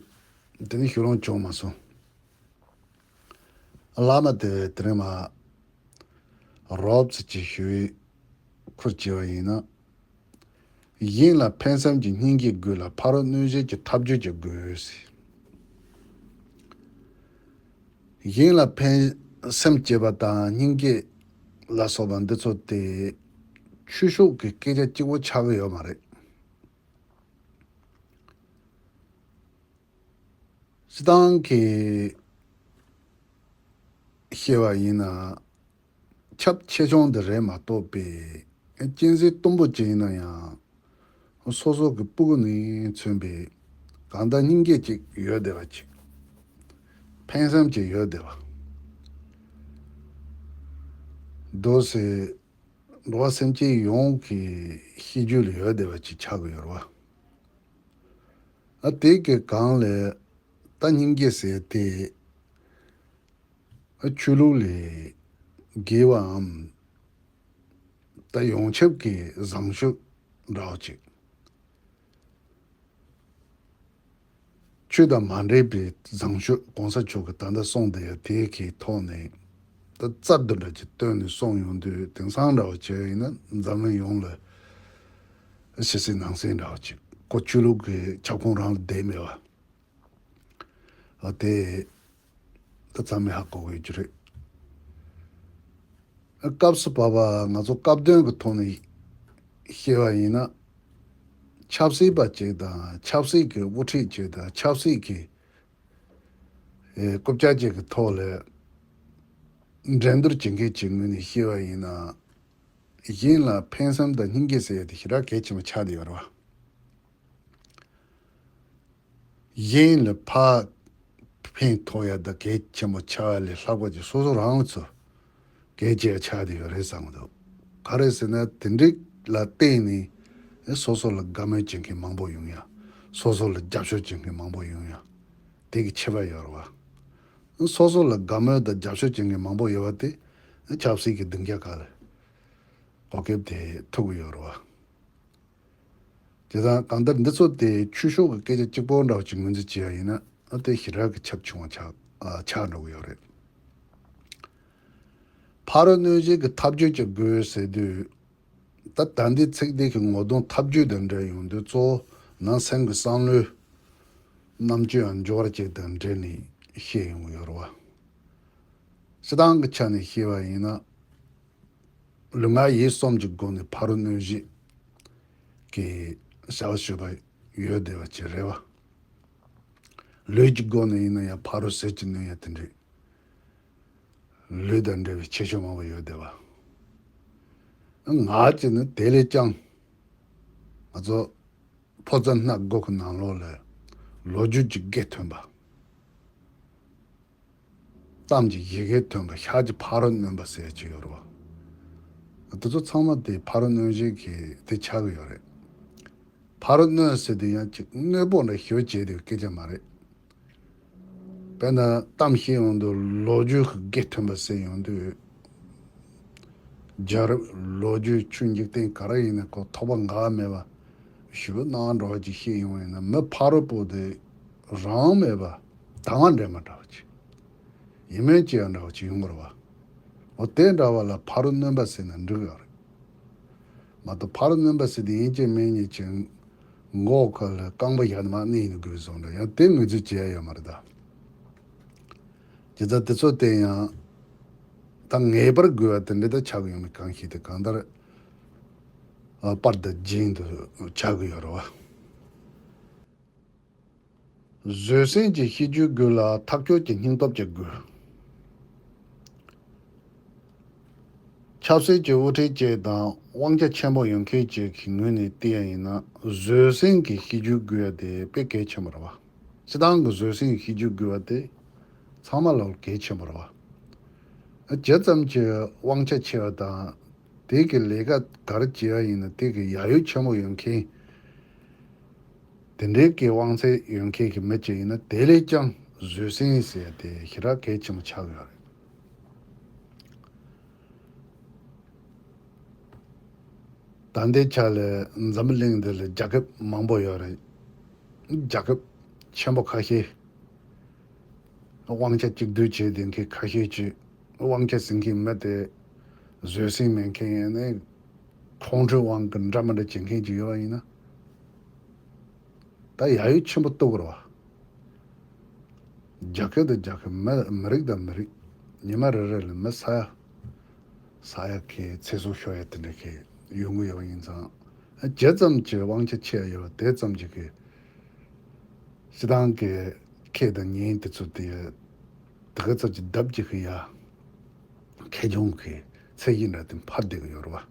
དེ་ནས་ཞུ་ལོང་བྱུང་མ་སོང་། བླ་མ་དེ་དེ་རིང་མ་རོབ་ཙམ་ཅིག་ཞུ་བའི་ཁུར་བྱས་པ་ཡིན་ན། གཞན་ལ་ཕན་སེམས་ཀྱི་སྙིང་རྗེ་དགོས་ལ་ཕ་རོལ་གནོད་བྱེད་ཀྱི་ཐབས་ཇུས་ཀྱང་དགོས། གཞན་ལ་ཕན་སེམས་བསྐྱེད་པ་དང་སྙིང་རྗེ་ལ་སོགས་པ་འདི་ཚོ་དེ་ཆོས་ཕྱོགས་ཀྱི་སྐད་ཆ་གཅིག་པོ་ཆགས་ཀྱི་ཡོད་མ་རེད། སྤྱིར་བཏང་གི་བཤད་པ་ཡིན་ན་ཁྱབ་ཆེ་ཆུང་དེ་རེད་མ་གཏོགས་པའི་གཅན་གཟན་གཏུམ་པོ་ཅིག་ཡིན་ན་ཡང་སོ་སོ་གི་སྤུ་གུ་ནས་མཚོན་པའི་གང་ལྟར་སྙིང་རྗེ་ཅིག་ཡོད་བསྡད་པ་ཅིག་ཕན་སེམས་ཅིག་ཡོད་བསྡད་པ། འདུག་སེ་འགྲོ་བ་སེམས་ཅན་ཡོངས་ཀྱི་ཤེས་རྒྱུད་ལ་ཡོད་བསྡད་པ་ཅིག་ཆགས་ཀྱི་ཡོད་རེད་བ། ཨ་དེ་གི་སྒང་ལ་ད་སྙིང་རྗེ་ཟེར་དེ། ཨ་ཆོས་ལུགས་ལས་བརྒལ་བའམ་ད་ཡོངས་ཁྱབ་ཀྱི་བཟང་སྤྱོད་འདྲ་བ་ཅིག་ཆོས་དང་མ་འདྲེས་པའི་བཟང་སྤྱོད་གོང་ས་མཆོག་གིས་ད་ལྟ་གསུངས་བསྡད་ཡ་དེ་གི་ཐོག་ནས་ད་རྩལ་འདི་འདྲ་ཅིག་བཏོན་ནས་གསུངས་ཡོང་དུས། དེང་སང་འདྲ་བ་བྱས་ཡིན་ན་འཛམ་གླིང་ཡོངས་ལ་ཕྱི་གསལ་ནང་གསལ་འདྲ་བ་ཅིག་ཁོ་ཆོས་ལུགས་ཀྱི་ཁྱབ་ཁོངས་རང་ལ་བསྡད་མེད་བ། ཨ་དེ་ད་ཚང་མས་ཧ་གོ་གི་ཡོད་རྒྱུ་རེད། སྐབས་སུ་བབ་པ་ང་ཚོ་སྐབས་དོན་གྱི་ཐོག་ནས་བཤད་པ་ཡིན་ན། ཆབ་སྲིད་པ་ཅིག་དང་ཆབ་སྲིད་ཀྱི་དབུ་ཁྲིད་ཅིག་དང་ཆབ་སྲིད་ཀྱི་ཨེ་རྐུབ་བཀྱག་ཅིག་གི་ཐོག་ལ་འགྲན་བསྡུར་བྱེད་མཁན་ཅིག་ངོས་ནས་བཤད་པ་ཡིན་ན། གཞན་ལ་ཕན་སེམས་དང་སྙིང་རྗེ་ཟེར་ཡ་དེ་ཞེ་དྲག་གལ་ཆེན་པོ་ཆགས་བསྡད་ཡོད་རེད་བ། གཞན་ལ་ཕར་ཕན་ཐོགས་ཡ་ད་གལ་ཆེན་པོ་ཆགས་ཡ་ལས་ལྷག་པ་ཅིག་སོ་སོ་རང་ལ་ཚོ་གལ་ཆེ་ཡ་ཆགས་བསྡད་ཡོད་རེད་བསམ་གྱི་འདུག་ག་རེ་ཟེར་ན་དེ་འདྲ་ལ་བརྟེན་ནས་ཨེ་སོ་སོ་ལ་དགའ་མོས་བྱེད་མཁན་མང་པོ་ཡོང་ཡ། སོ་སོ་ལ་རྒྱབ་སྐྱོར་བྱེད་མཁན་མང་པོ་ཡོང་ཡ། དེ་གི་ཁྱད་པར་ཡོད་རེད་བ། སོ་སོ་ལ་དགའ་མོས་དང་རྒྱབ་སྐྱོར་བྱེད་མཁན་མང་པོ་ཡོད་པ་དེ་ཆབ་སྲིད་ཀྱི་སྡིངས་ཆ་ཁག་ལ་གོ་སྐབས་དེ་ཐུག་གི་ཡོད་རེད་བ། དེ་དང་གང་ལྟར་འདི་ཚོ་དེ་ཆོས་ཕྱོགས་ཀྱི་སྐད་ཆ་གཅིག་པོ་འདྲ་བ་ཅིག་ངོས་འཛིན་བྱེད་ཡ་ཡིན་ན། ཨ་དེ་ཞེ་དྲག་གི་ཁྱབ་ཆུང་བ་ཆགས་ཨ་ཆགས་འགྲོ་གི་ཡོད་རེད། ཕ་རོལ་གནོན་བྱེད་ཀྱི་ཐབས་ཇུས་ཀྱི་དགོས་ཟེར་དུས། ད་ད་ལྟའི་ཚིག་དེ་གི་ངོ་གདོང་ཐབས་ཇུས་དང་འབྲེལ་ཡོང་དུས་གཙོ་བོ་ནང་སེམས་ཀྱི་བསམ་བློའི་རྣམ་དཔྱོད་ཡང་འབྱོར་བ་ཅིག་དང་འབྲེལ་ནས་བཤད་ཡོང་གི་ཡོད་རེད་བ། སྤྱིར་བཏང་གི་ཆ་ནས་བཤད་པ་ཡིན་ན། ལུས་ངག་ཡིད་གསུམ་གྱི་སྒོ་ནས་ཕ་རོལ་གནོན་བྱེད་ཀྱི་བྱ་བ་སྤྱོད་པ་ཡོད་བསྡད་པ་ཅིག་རེད་བ། ལུས་ཀྱི་སྒོ་ནས་ཡིན་ན་ཡང་ཕ་རོལ་ཟས་ཀྱིས་གནོན་ཡ་དེ་འདྲའི་ལུས་དང་འབྲེལ་བའི་ཆེ་ཆུང་མང་པོ་ཡོད་བསྡད་པ། ངག་གིས་ནི་དེ་ལས་ཀྱང་ང་ཚོ་ཕོ་རྩ་སྣ་སྒོ་གི་ནང་ལོགས་ལ་ལོ་རྒྱུས་ཀྱི་དགེ་ཐོན་པ། གཏམ་གྱི་ཡི་གེ་ཐོན་པ། ཤག་གི་ཕ་རོལ་གནོན་པ་ཟེར་གྱི་ཡོད་རེད་བ། དེ་ཚོ་ཚང་མ་དེ་ཕ་རོལ་གནོན་བྱེད་ཀྱི་དེ་ཆགས་ཀྱི་ཡོད་རེད། ཕ་རོལ་གནོན་ཟེར་དུས་ཡང་ཅིག་གནོད་པོ་འདྲ་ཞེ་པོ་བྱེད་དུས་སྐད་ཆ་མ་རེད། དཔེར་ན་གཏམ་བཤད་ཡོང་དུས་ལོ་རྒྱུས་ཀྱི་དགེ་ཐོན་པ་ཟེར་ཡོང་དུས། རྒྱལ་རབས་ལོ་རྒྱུས་ཆོས་འཇིག་རྟེན་ག་རེ་ཡིན་ན་ཁོ་ཐོགས་པ་འགའ་མེད་པ་ཞེ་པོ་སྣང་བ་འགྲོ་བ་ཅིག་བཤད་ཡོང་བ་ཡིན་ན། མི་ཕ་རོལ་པོ་དེ་རང་མེད་པ་དང་བ་འདྲེས་མ་འདྲ་བ་ཅིག་ཡིད་སྨོན་སྐྱེ་ཡ་འདྲ་བ་ཅིག་ཡོང་གི་རེད་བ། འོ་དེ་འདྲ་བ་ལ་ཕ་རོལ་གནོན་པ་ཟེར་ན་འགྲིག་ཡོད་རེད། མ་གཏོགས་ཕ་རོལ་གནོན་པ་ཟེར་དུས་ཡིན་གཅིག་མིན་གཉིས་ཀྱི་མགོ་ཁ་ལ་རྐང་པ་བཞག་ནས་མར་གནོན་ཡིན་དགོས་བཟོ་འདྲ་ཡང་དེ་ངོས་འཛིན་བྱེད་ཡ་ཡོད་མ་རེད་ད། དེ་ལྟར་དེ་ཚོ་དེ་ཡང་ད་ངེས་པར་དགོས་པ་དེ་འདྲ་ད་ཆགས་ཀྱི་ཡོད་མེད་གང་ཤེས་ཏེ། གང་ལྟར་ཨ་པར་དང་རྒྱན་དུ་ཆགས་ཀྱི་ཡོད་རེད་བ། བཟོད་བསྲན་གྱི་ཤེས་རྒྱུད་དགོས་ལ་ཐག་ཆོད་ཀྱི་སྙིང་སྟོབས་ཀྱང་དགོས། ཆབ་སྲིད་ཀྱི་དབུ་ཁྲིད་ཅིག་དང་དབང་ཆ་ཆེན་པོ་ཡོད་མཁན་ཅིག་གི་ངོས་ནས་བལྟས་ཡ་ཡིན་ན། བཟོད་བསྲན་གྱི་ཤེས་རྒྱུད་དགོས་ཡ་དེ་དཔེ་གལ་ཆེན་པོ་རེད་བ། སྤྱིར་བཏང་གི་བཟོད་བསྲན་གྱི་ཤེས་རྒྱུད་དགོས་པ་དེ་ཚང་མ་ལ་གལ་ཆེན་པོ་རེད་བ། ཇི་ཙམ་གྱི་དབང་ཆ་ཆེ་བ་དང་། དེ་གི་ལས་ཀ་ག་རེ་བྱེད་པ་ཡིན་ན་དེ་གི་ཡ་ཡོ་ཆེན་པོ་ཡོད་མཁན། དེ་འདྲའི་གི་དབང་ཚད་ཡོད་མཁན་གྱི་མི་ཅིག་ཡིན་ན། དེ་ལས་ཀྱང་བཟོད་བསྲན་ཟེར་ཡ་དེ་ཞེ་དྲག་གལ་ཆེན་པོ་ཆགས་ཡོད་རེད། ད་ལྟའི་ཆ་ལ་འཛམ་བུ་གླིང་འདི་ལ་རྒྱལ་ཁབ་མང་པོ་ཡོད་རེད། རྒྱལ་ཁབ་ཆེན་པོ་ཁ་ཤས། དབང་ཆ་གཅིག་སྡུད་བྱས་བསྡད་མཁན་ཁ་ཤས་ཀྱིས། དབང་ཆ་ཟིན་མཁན་མི་དེ་བཟོད་བསྲན་མེད་མཁན་ཡིན་ནའི་ཁོང་ཁྲོའི་དབང་གིས་འདྲ་མི་འདྲ་བྱེད་མཁན་ཅིག་ཡོད་པ་ཡིན་ན། ད་ཡ་ཡོ་ཆེན་པོ་གཏོང་དགོས་རེད་བ། རྒྱལ་ཁབ་དང་རྒྱལ་ཁབ། མི་མི་རིགས་དང་མི་རིགས། ཉི་མ་རེ་རེ་ལ་མི་ས་ཡ་ས་ཡ་གི་ཚེ་སྲོག་ཤོར་ཡ་དེ་འདྲ་གི་ཡོང་གི་ཡོད་པ་ཡིན་ཙང་། ཇི་ཙམ་གྱི་དབང་ཆ་ཆེ་ཡ་ཡོད་པ་དེ་ཙམ་གྱི་གི་སྤྱིར་བཏང་གི་ཁེ་དང་ཉེན་དེ་ཚོ་དེ་དེ་ག་ཙམ་གྱི་ལྡབ་གཅིག་གི་ཡ་ཁེ་གྱོང་གི་ཚད་གཞི་འདྲ་དེ་འཕར་བསྡད་ཀྱི་ཡོད་རེད་བ།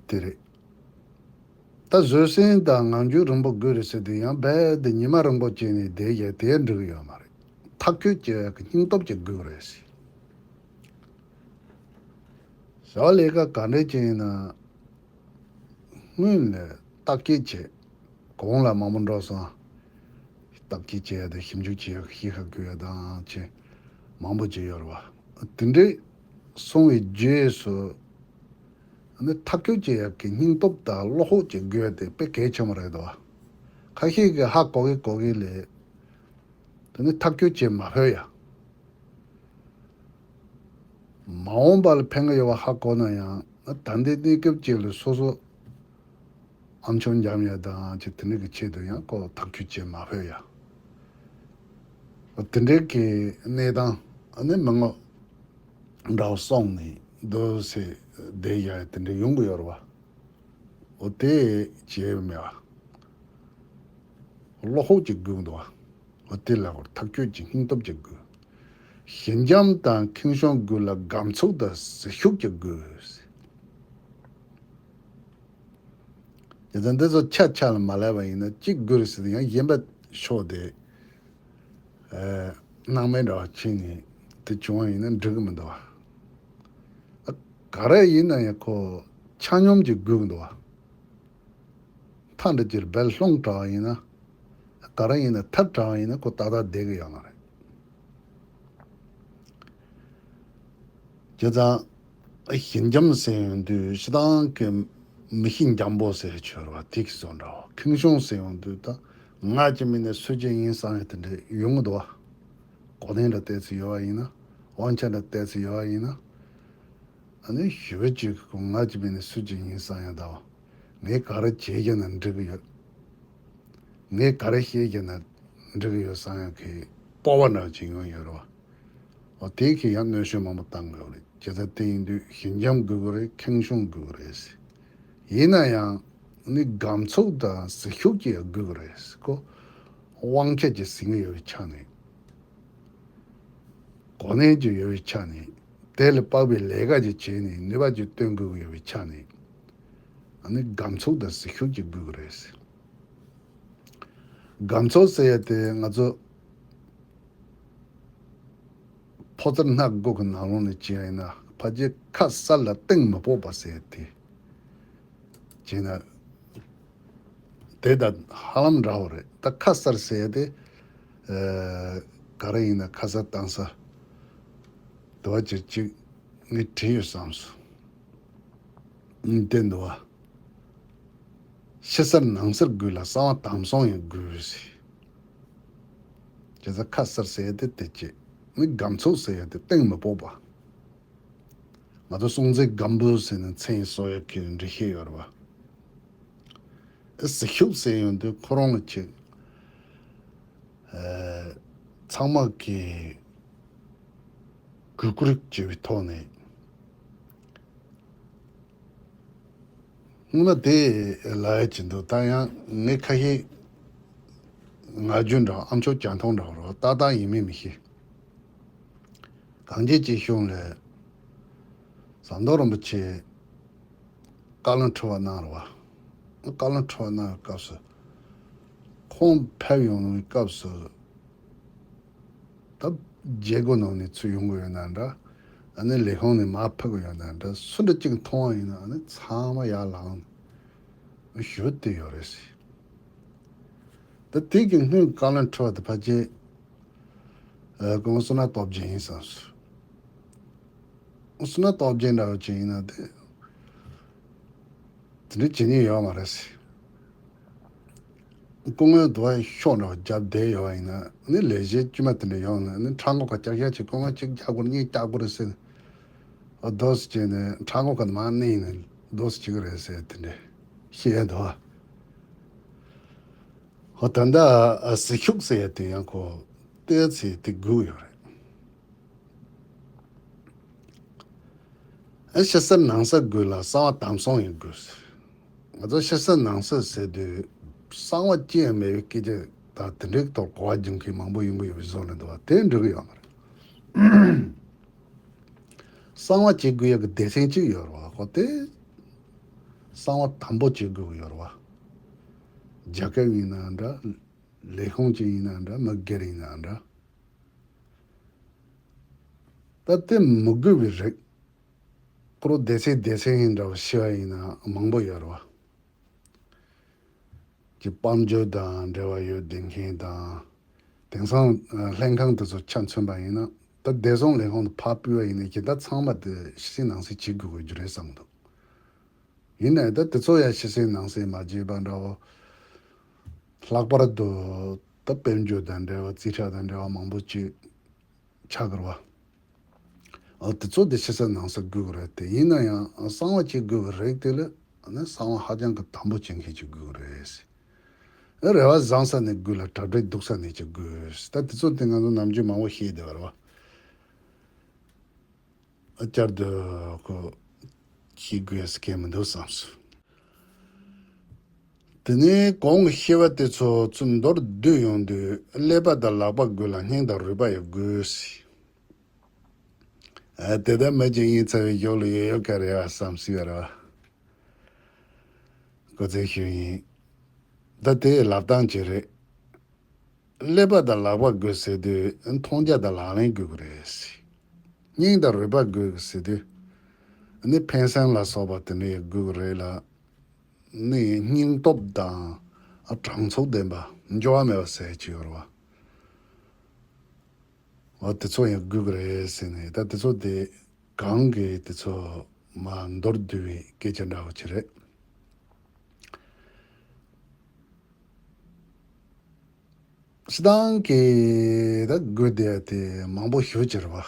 དེ་རེད། ད་བཟོད་བསྲན་དང་ངང་རྒྱུད་རིང་པོ་དགོས་རེད་ཟེར་དུས་ཡང་རྦད་དེ་ཉི་མ་རིང་པོ་བྱས་ནས་བསྡད་ཡ་དེ་འགྲིག་གི་ཡོད་མ་རེད། ཐག་གཅོད་བྱེད་ཡ་གི་སྙིང་སྟོབས་ཅིག་དགོས་རེད་ཟེར། བྱ་བ་ལས་ཀ་ག་འདྲས་ཅིག་ཡིན་ན། སྔོན་ལ་བརྟག་དཔྱད་བྱས། གོང་ལ་མང་པོ་འགྲོ་སོང་། བརྟག་དཔྱད་བྱེད་ཡ་དང་ཞིབ་འཇུག་བྱེད་ཡ་ཤེས་ཁ་དགོས་ཡ་དང་བྱས། མང་པོ་བྱས་ཡོད་རེད་བ། དེ་འདྲས་སོང་བའི་རྗེས་སུ། ཨ་ནི་ཐག་གཅོད་བྱེད་ཡ་གི་སྙིང་སྟོབས་དང་བློ་ཁོག་ཅིག་དགོས་ཡ་དེ་དཔེ་གལ་ཆེན་པོ་རེད་དོ། ཁ་ཤས་ཀྱིས་ཧ་གོ་གི་གོ་གི་ལས། དེ་ནི་ཐག་གཅོད་བྱེད་མ་ཕོད་ཡ། མ་འོངས་པ་ལ་ཕན་གྱི་ཡོད་པ་ཧ་གོ་ན་ཡང་ད་ལྟའི་གནས་སྐབས་ཅིག་ལ་སོ་སོ་ཨམ་ཆོག་འཇམ་ཡ་དང་ཅིག་དེ་འདྲ་གི་ཆེད་དུ་ཡང་ཁོ་ཐག་གཅོད་བྱེད་མ་ཕོད་ཡ། དེ་འདྲའི་གི་གནས་སྟངས་ཨ་ནི་མི་ངོ་འདྲ་བ་སོང་ནས་སྡོད་སའི་བསྡད་ཡ་དེ་འདྲ་ཡོང་གི་ཡོད་རེད་བ། འོ་དེ་བྱས་མེད་བ། བློ་ཁོག་ཅིག་དགོས་འདུག་བ། འོ་དེ་ལ་ཐག་གཅོད་ཀྱི་སྙིང་སྟོབས་ཅིག་དགོས། ཞི་འཇམ་དང་ཁེངས་སྐྱུང་དགོས་ལ་སྒམ་ཚུགས་དང་ཟིལ་ཤུགས་ཀྱིས་དགོས། དེ་ཚོ་འདི་ཚོ་ཆ་ཆ་ལ་མ་ལབ་པ་ཡིན་ན་གཅིག་དགོས་རེད་ཟེར་ཡང་གཞན་པ་ཤོག་དེ། ཨ། སྣང་མེད་འདྲ་བ་ཕྱིན་ནས་དེ་བྱུང་བ་ཡིན་ན་འགྲིག་གི་མི་འདུག་བ། ཨ། ག་རེ་ཡིན་ན་ཡང་ཁོ་ཆ་སྙོམས་ཀྱི་དགོས་ཀྱི་འདུག་བ། མཐའ་འདི་ཅིར་སྦལ་ལྷུང་དྲགས་པ་ཡིན་ན། ག་རེ་ཡིན་ན་ཐར་དྲགས་པ་ཡིན་ན་ཁོ་ཏག་ཏག་བསྡད་ཀྱི་ཡོད་མ་རེད། བྱས་ཙང་། ཞི་འཇམ་ཟེར་ཡོང་དུས་སྤྱིར་བཏང་གི་མི་གཤིས་འཇམ་པོ་ཟེར་ཆོག་རེད་བ། དེ་གི་བཟོ་འདྲ་བ། ཁེངས་སྐྱུང་ཟེར་ཡོང་དུས་ད་ང་གཅིག་མིན་ནས་སུ་གཅིག་ཡིན་བསམ་ཡ་དེ་འདྲ་ཡོང་གི་འདུག་བ། གོ་གནས་འདྲ་བལྟས་ཚེ་ཡོད་བ་ཡིན་ན། དབང་ཆ་འདྲ་བལྟས་ཚེ་ཡོད་བ་ཡིན་ན། ཨ་ནི་ཞེ་པོ་ཅིག་ང་གཅིག་མིན་ནས་སུ་གཅིག་ཡིན་བསམ་ཡ་འདྲ་བ། ངས་ག་རེ་བྱས་ཀྱང་ན་འགྲིག་གི་ཡོད། ངས་ག་རེ་བཤད་ཀྱང་ན་འགྲིག་གི་ཡོད་བསམ་ཡ་གི་སྤོབས་པ་འདྲ་ཅིག་ཡོང་ཡོད་རེད་བ། འོ་དེ་གིས་ཡང་གནོན་ཤུགས་མང་པོ་བཏང་དགོས་རེད། བྱས་ཙང་དེ་ཡིན་དུས་ཞི་འཇམ་དགོས་ཀྱི་རེད། ཁེངས་སྐྱུང་དགོས་ཀྱི་རེད། ཡིན་ན་ཡང་ནི་སྒམ་ཚུགས་དང་ཟིལ་ཤུགས་ཀྱི་ཡང་དགོས་ཀྱི་རེད། ཁོ་དབང་ཆ་ཅིག་ཟིན་གྱི་ཡོད་པའི་ཆ་ནས། གོ་གནས་ཅིག་ཡོད་པའི་ཆ་ནས། དེ་ལ་དཔག་པའི་ལས་ཀ་ཅིག་བྱས་ནས་ནུས་པ་ཅིག་བཏོན་དགོས་ཀྱི་ཡོད་པའི་ཆ་ནས། ཨ་ནི་སྒམ་ཚུགས་དང་ཟིལ་ཤུགས་ཅིག་དགོས་ཀྱི་རེད། སྒམ་ཚུགས་ཟེར་ཡ་དེ་ང་ཚོ་ཕོ་རྩལ་སྣ་དགུ་གི་ནང་ལོགས་ནས་བྱས་ཡིན་ན་ཕལ་ཆེར་ཁ་གསལ་ལ་གཏིང་མི་དཔོག་པ་ཟེར་ཡ་དེ་བྱས་ན་དེ་ད་ཧ་ལམ་འདྲ་བོ་རེད། ད་ཁ་གསལ་ཟེར་ཡ་དེ་ཨ། ག་རེ་ཡིན་ན་ཁ་གསལ་གཏིང་གསལ་དུ་བ་ཅིག་ཅིག་ངས་བྲིས་ཡོད་བསམས་སོང་། དེ་འདུག་བ། ཕྱི་གསལ་ནང་གསལ་དགོས་ལ་གསང་བ་དམ་སྲུང་ཡང་དགོས་ཟེར། བྱས་ཙང་ཁ་གསལ་ཟེར་ཡ་དེ་དེ་བྱས། ནི་སྒམ་ཚུགས་ཟེར་ཡ་དེ་གཏིང་མི་དཔོག་པ། ང་ཚོ་སྲོང་བཙན་སྒམ་པོ་ཟེར་ནས་མཚན་གསོལ་ཡ་གི་འགྲེལ་བཤད་ཡོད་རེད་བ། ཨ། ཟིལ་ཤུགས་ཟེར་ཡོང་དུས་ཁོ་རང་ལ་ཅིག་ཨ། ཚང་མ་གིས་གུས་བཀུར་བྱེད་པའི་ཐོག་ནས། སྔོན་མ་དེ་ལབ་ཡ་ཅིག་འདུག་ད་ཡང་ངས་ཁ་ཤས་ངག་རྒྱུན་འདྲ་ཨ་མཆོག་རྒྱང་མཐོང་འདྲ་བོ་རོ་ཏག་ཏག་ཡིན་མིན་མི་ཤེས། གངས་ཅན་སྐྱིད་གཤོངས་ལས་ཟམ་གདོང་རིན་པོ་ཆེ་བཀའ་བློན་ཁྲི་པ་གནང་རེད་བ། བཀའ་བློན་ཁྲི་པ་གནང་བའི་སྐབས་སུ་ཁོང་ཕེབས་ཡོང་བའི་སྐབས་སུ། ད་རྒྱལ་སྒོ་ནང་ནས་ཚུར་ཡོང་གི་ཡོད་ན་འདྲ། ཨ་ནི་ལས་ཁུངས་ནས་མར་ཕེབས་ཀྱི་ཡོད་ན་འདྲ། སུ་འདྲ་གཅིག་མཐོང་བ་ཡིན་ན་ཨ་ནི་ཚང་མ་ཡར་ལངས་ཞུ་དེ་ཡོད་རེད་ཟེར། ད་དེ་གི་སྔོན་བཀའ་བློན་ཁྲི་པ་དེ་ཕལ་ཆེར་ཨ། སྐུ་ངོ་བསོད་ནམས་སྟོབས་རྒྱལ་ཡིན་བསམས་སོང་། བསོད་ནམས་སྟོབས་རྒྱལ་འདྲ་བོ་ཅིག་ཡིན་ན་དེ། དེ་འདྲ་བྱེད་ཉེན་ཡོད་མ་རེད་ཟེར། སྐུ་ངོ་དུ་བ་ཤོག་འདྲ་བ་བརྒྱབ་བསྡད་ཡོད་པ་ཡིན་ན་ནི་ལས་བྱེད་དཀྱུས་མ་དེ་འདྲ་ཡོང་ན་ནི་ཁྲག་འགོ་ཁ་ཀྱག་ཀྱག་བྱེད། སྐུ་ངོ་གཅིག་རྒྱག་དགོས་རེད། གཉིས་རྒྱག་དགོས་རེད་ཟེར། ཨ། རྡོ་སི་བྱས་ནས་ཁྲག་འགོ་ཁ་མར་གནས་ནས་རྡོ་སི་བྱེད་ཀྱི་རེད་ཟེར་དེ་འདྲ་བཤད་འདུག་བ། ཨ། ད་ལྟ་ཟིལ་ཤུགས་ཟེར་ཡ་དེ་ཡང་ཁོ་བལྟས་ཚེ་དེ་དགོས་ཡོད་རེད། ཨ། ཕྱི་གསལ་ནང་གསལ་དགོས་ལ་གསང་བ་དམ་སྲུང་ཡང་དགོས། ང་ཚོ་ཕྱི་གསལ་ནང་གསལ་ཟེར་དུས་གསང་བ་ཅི་ཡང་མེད་པའི་སྐད་ཆ་དང་དེ་འདྲའི་ཐོག་གོ་བ་རྒྱུ་མཁན་མང་པོ་ཡོང་གི་ཡོད་པའི་བཟོ་འདྲ་འདུག་བ། དེ་འགྲིག་གི་ཡོད་མ་རེད། གསང་བ་བྱེད་དགོས་ཡག་གི་སྡེ་ཚན་གཅིག་ཡོད་རེད་བ། ཁོ་དེ་གསང་བ་དམ་པོ་བྱེད་དགོས་ཀྱི་ཡོད་རེད་བ། རྒྱལ་ཁབ་ཡིན་ན་འདྲ། ལས་ཁུངས་གཅིག་ཡིན་ན་འདྲ། མི་སྒེར་ཡིན་ན་འདྲ། ད་དེ་མི་དགོས་པའི་རིགས། ཁོ་རང་སྡེ་ཚན་སྡེ་ཚན་འདྲ་བོ་ཕྱེ་བ་ཡིན་ན་མང་པོ་ཡོད་རེད་བ། ཀྱི་དཔལ་འབྱོར་དང་འབྲེལ་བ་ཡོད་བསྡད་མཁན་དང་། དེང་སང་ཨ་ལྷན་ཁང་དེ་ཚོ་ཆ་མཚོན་པ་ཡིན་ན། ད་བདེ་སྲུང་ལས་ཁུངས་དུ་ཕར་ཕུད་པ་ཡིན་ན་ཁྱེད་ད་ཚང་མ་དེ་ཕྱི་གསལ་ནང་གསལ་བྱེད་དགོས་དགོས་རྒྱུ་རེད་བསམ་འདུག་ཡིན་ནའི་ད་དེ་ཚོ་ཡང་ཕྱི་གསལ་ནང་གསལ་མ་བྱས་པ་འདྲ་བོ། ལྷག་པར་དུ་ད་དཔལ་འབྱོར་དང་འབྲེལ་བ་རྩིས་ཁྲ་དང་འབྲེལ་བ་མང་པོ་ཅིག་ཆགས་ཀྱི་རེད་བ། ཨ་དེ་ཚོ་དེ་ཕྱི་གསལ་ནང་གསལ་དགོས་ཀྱི་རེད་དེ། ཡིན་ན་ཡང་གསང་བ་བྱེད་དགོས་ཀྱི་རེད་དེ་ལ། ཨ་ནི་གསང་བ་ཧ་ཅང་གི་དམ་པོ་བྱེད་མཁན་ཅིག་དགོས་ཀྱི་རེད། ཨ་རེ་བ་བཟང་ས་ནས་དགོས་ལ་གྲ་སྒྲིག་སྡུག་ས་ནས་ཅིག་དགོས། ད་དེ་ཚོ་དེ་ང་ཚོ་ནམ་རྒྱུན་མང་པོ་བཤད་བསྡད་པ་རེད་བ། ཨ་བསྐྱར་དུ་ཁོ་བཤད་དགོས་ས་གང་མི་འདུག་བསམ་སོང་། དེ་ནས་གོང་གི་བཤད་པ་དེ་ཚོ་ཚུར་མདོར་བསྡུས་ཡོང་དུས་ཀླད་པ་དང་ལག་པ་དགོས་ལ་སྙིང་དང་རུས་པ་ཡང་དགོས། ཨ་དེ་ལྟར་མི་གཅིག་ཡིན་ཚར་བའི་གཞུག་ལ་ཡོད་ཡོད་ག་རེད་བ་བསམ་སྲིད་པ་རེད་བ། གོ་ཚད་ཞུ་ཡིན། ད་དེ་ལབ་སྟངས་ཅིག་རེད། ཀླད་པ་དང་ལག་པ་དགོས་ཟེར་དུས་མཐོང་རྒྱ་དང་ལག་ལེན་དགོས་ཀྱི་རེད། སྙིང་དང་རུས་པ་དགོས་ཟེར་དུས་ནི་ཕན་སེམས་ལ་སོགས་པ་དེ་འདྲ་ཡང་དགོས་ཀྱི་རེད་ལ། ནི་སྙིང་སྟོབས་དང་དྲང་ཚུགས་ལྡན་པ་འགྱུར་བ་མེད་པ་ཟེར་གྱི་ཡོད་རེད་བ། འོ་དེ་ཚོ་ཡང་དགོས་ཀྱི་རེད་ཟེར་ནས། ད་དེ་ཚོ་དེ་གང་གིས་དེ་ཚོ་མ་མདོར་བསྡུས་པའི་སྐད་ཆ་འདྲ་བོ་ཅིག་རེད། སྤྱིར་བཏང་གི་ད་དགོས་བསྡད་དེ་མང་པོ་ཞེ་ཅིག་རེད་བ།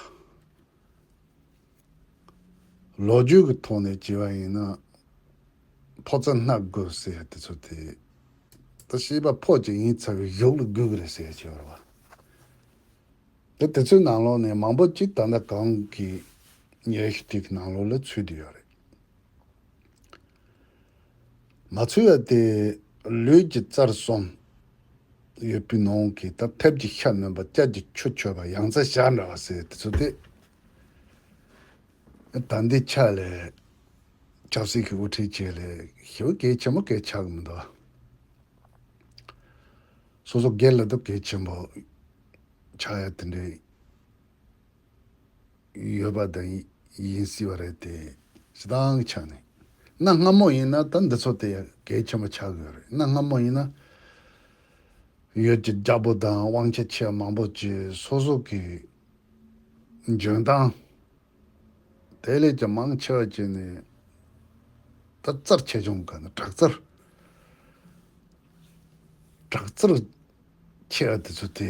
ལོ་རྒྱུས་ཀྱི་ཐོག་ནས་བྱས་པ་ཡིན་ན། ཕོ་རྩལ་སྣ་དགུ་ཟེར་ཡ་དེ་ཚོ་དེ། ད་བྱིས་པ་ཕོ་གཅིག་ཡིན་ཚར་བའི་གཞུག་ལ་དགོས་ཀྱི་རེད་ཟེར་ཡ་བྱས་པ་རེད་བ། དེ་དེ་ཚོའི་ནང་ལོགས་ནས་མང་པོ་ཅིག་ད་ལྟ་གོང་གི་ཉེ་ཤོས་དེ་གི་ནང་ལོགས་ལ་ཚུད་བསྡད་ཡོད་རེད། མ་ཚུད་ཡ་དེ་ལུས་ཀྱི་རྩལ་གསུམ་ཡོད་པའི་ནང་གི་ད་ཐབས་ཀྱི་ཤ་གནོན་པ། ལྕགས་ཀྱི་ཆུ་མཆོད་པ། ཡང་རྩལ་ཞག་འདྲ་བ་ཟེར་དེ་ཚོ་དེ། ད་འདི་ཆ་ལས་ཆབ་སྲིད་ཀྱི་དབུ་ཁྲིད་བཅས་ལས་ཞེ་པོ་གལ་ཆེན་པོ་གལ་ཆགས་ཀྱི་མི་འདུག་སོ་སོ་སྒེར་ལ་ད་གལ་ཆེན་པོ་ཆགས་ཡ་དེ་འདྲ་ཡོད་པ་དང་ཡིན་སྲིད་པ་རེད་དེ། སྤྱིར་བཏང་གི་ཆ་ནས། གནའ་སྔ་མོ་ཡིན་ན་ད་འདི་ཚོ་དེ་གལ་ཆེན་པོ་ཆགས་ཀྱི་ཡོད་རེད། གནའ་སྔ་མོ་ཡིན་ན་ཡུལ་གྱི་རྒྱལ་པོ་དང་དབང་ཆ་ཆེ་བ་མང་པོ་ཅིག་སོ་སོ་གི་འཇོན་ཐང་དེ་ལས་ཀྱང་མང་ཆེ་བ་ཅིག་ནི་ད་རྩལ་ཆེ་ཆུང་ག་ན་དྲག་རྩལ། དྲག་རྩལ་ཆེ་བ་དེ་ཚོ་དེ་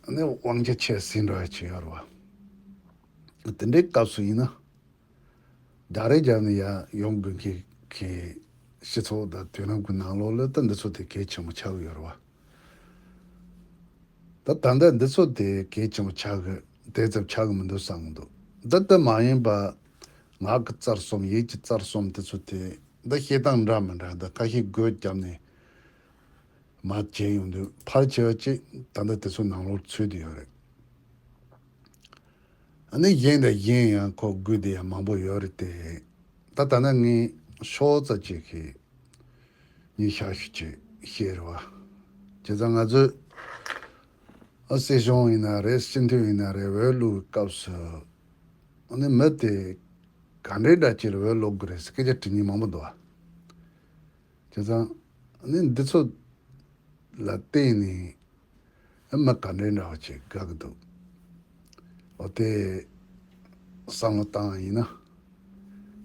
ནི་དབང་ཆ་ཆེ་ཟིན་འགྲོ་ཡ་ཅིག་ཡོད་རེད་བ། དེ་འདྲའི་སྐབས་སུ་ཡིན་ན། རྒྱག་རེས་རྒྱབ་ནས་ཡར་ཡོང་དགོས་མཁན་གྱི་སྤྱི་ཚོགས་དང་དུས་རབས་ཀྱི་ནང་ལོགས་ལ་ད་འདི་ཚོ་དེ་གལ་ཆེན་པོ་ཆགས་ཀྱི་ཡོད་རེད་བ། ད་ད་ལྟ་འདི་ཚོ་དེ་གལ་ཆེན་པོ་ཆགས་ཀྱི་དེ་ཙམ་ཆགས་ཀྱི་མི་འདུག་བསམ་གྱི་འདུག་ད་ལྟ་མ་ཡིན་པ་ངག་གི་རྩལ་གསུམ། ཡིད་ཀྱི་རྩལ་གསུམ་དེ་ཚོ་དེ་ད་བཤད་སྟངས་འདྲ་མི་འདྲ་ད་ཁ་ཤས་སྒོ་བརྒྱབ་ནས་མར་བྱས་ཡོང་དུས་ཕལ་ཆེ་བ་ཅིག་ད་ལྟ་དེ་ཚོ་ནང་ལོགས་ཚུད་དེ་ཡོད་རེད། ཨ་ནི་གཞན་དང་གཞན་ཡང་ཁོ་དགོས་དེ་ཡང་མང་པོ་ཡོད་རེད་དེ། ད་ད་ནི་ངས་ཤོག་ཙམ་ཅིག་གིས་ཉིན་ཞག་ཤུ་ཅིག་བཤད་རེད་བ། བྱས་ཙང་ང་ཚོས་ཨ་སྲིད་གཞུང་ཡིན་ན་རེད། སྤྱི་འཐུས་ཡིན་ན་རེད། འོས་བླུག་གི་སྐབས་སུ་ཨ་ནི་མི་དེ་ག་འདྲའི་འདྲ་ཅིག་ལ་འོས་བླུག་དགོས་རེད་ཟེར་སྐད་ཆ་དྲི་མཁན་མང་པོ་འདུག་བ། བྱས་ཙང་ཨ་ནི་འདི་ཚོ་ལ་བརྟེན་ནས་མི་ག་འདྲའི་འདྲ་བ་ཅིག་དགའ་གི་འདུག་འོ་དེ་བསམ་བློ་བཏང་བ་ཡིན་ན།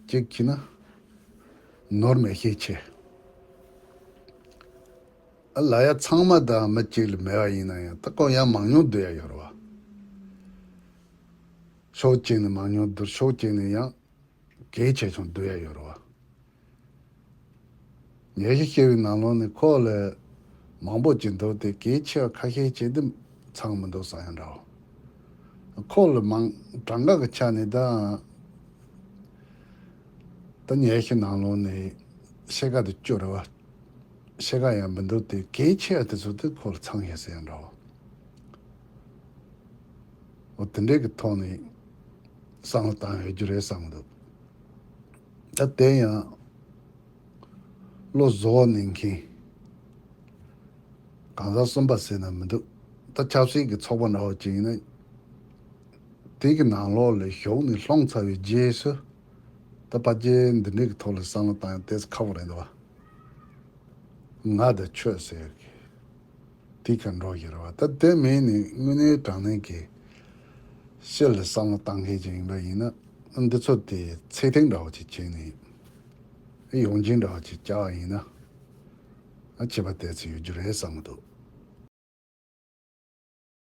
གཅིག་བྱས་ན་ནོར་མེད་ཤས་ཆེ། ཨ་ལ་ཡ་ཚང་མ་དང་མི་གཅིག་ལ་མེད་པ་ཡིན་ན་ཡང་ད་ཁོ་ཡང་མང་ཉུང་བསྡུར་ཡ་ཡོད་རེད་བ། ཕྱོགས་གཅིག་ནས་མང་ཉུང་བསྡུར། ཕྱོགས་གཅིག་ནས་ཡང་གལ་ཆེ་ཆུང་བསྡུར་ཡ་ཡོད་རེད་བ། ཉེ་ཞིག་བཤད་པའི་ནང་ལོགས་ནས་ཁོ་ལ་མང་པོ་ཅིག་འདུག་སྟེ་གལ་ཆེ་བ་ཁ་ཤས་ཅིག་དེ་ཚང་མི་འདུག་བསམ་ཡ་འདྲ་བོ། ཁོ་ལ་མང་གྲངས་ཀ་གི་ཆ་ནས་ད་ད་ཉེ་ཞིག་ནང་ལོགས་ནས་ཕྱེད་ཀ་དང་བཅུ་རེད་བ། ཕྱེད་ཀ་ཡང་མི་འདུག་སྟེ་གལ་ཆེ་བ་དེ་ཚོ་དེ་ཁོ་ལ་ཚང་ཡ་ཟེར་ཡ་འདྲ་བོ། འོ་དེ་འདྲའི་གི་ཐོག་ནས་བསམ་བློ་བཏང་ཡོད་རྒྱུ་རེད་བསམ་གི་འདུག་ད་དེ་ཡང་བློ་བཟོ་བ་ནས་མཁན་གང་ཟག་གསུམ་པ་ཟེར་ན་མི་འདུག་ད་ཆབ་སྲིད་ཀྱི་ཚོགས་པ་འདྲ་བོ་ཅིག་ཡིན་ན། དེ་གི་ནང་ལོགས་ལ་ཞུགས་ནས་ལྷུང་ཚར་བའི་རྗེས་སུ། ད་ཕལ་ཆེར་འདི་འདྲའི་གི་ཐོག་ལ་བསམ་བློ་བཏང་ཡ་ཏོག་ཙམ་ཁག་པོ་རེད་འདུག་བ། ང་དང་ཆོས་ཟེར་ཡ་གི་དེ་ག་འགྲོ་གི་རེད་བ། ད་དེ་མིན་ནི་དངོས་གནས་དྲང་གནས་ཀྱི་སྤྱི་ལ་བསམ་བློ་བཏང་མཁན་ཅིག་ཡིན་པ་ཡིན་ན། འདི་ཚོ་དེ་ཚད་ལྡན་འདྲ་བོ་ཅིག་བྱས་ནས་ཡོང་སྦྱིན་འདྲ་བོ་ཅིག་བྱ་བ་ཡིན་ན། ཨ་ཁྱད་པར་ཏོག་ཙམ་ཡོད་རྒྱུ་རེད་བསམ་གི་འདུག